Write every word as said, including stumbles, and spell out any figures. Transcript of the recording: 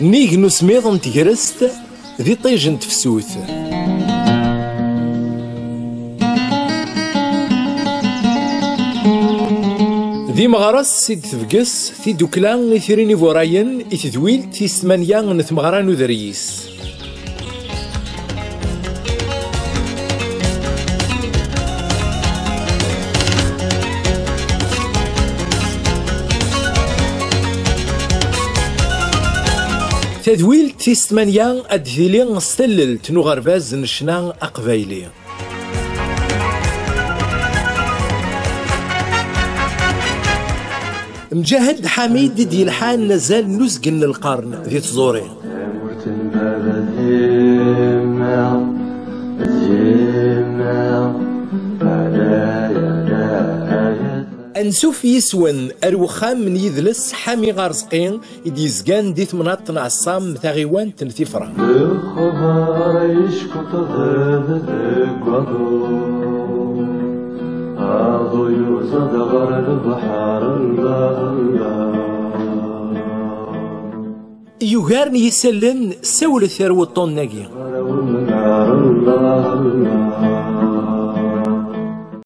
Nnig n usemmiḍ n tegrest, d iṭij n tefsut. Di Meɣres i d-tebges tidukla Itri n Iburrayen i tedwilt tis tmanya n tmeɣra n uderyis. Tadwilt tis tmanya ad d-tili s tallelt n uɣerbaz n ccna aqbayli. Mǧahed Ḥamid i d-yelḥan azal n uzgen n lqern di tẓuri. Ansuf yis-wen ar wexxam n yidles Ḥami Arezqi i d-yezgan di temnaḍt n Ɛeṣṣam, taɣiwant n Tifra. Lexbar yeckeṭ baba deg waḍu, aḍu yuẓad ɣer lebḥer, Allah, Allah. Yugar n yisallen, sawlet ar wuṭṭun-agi.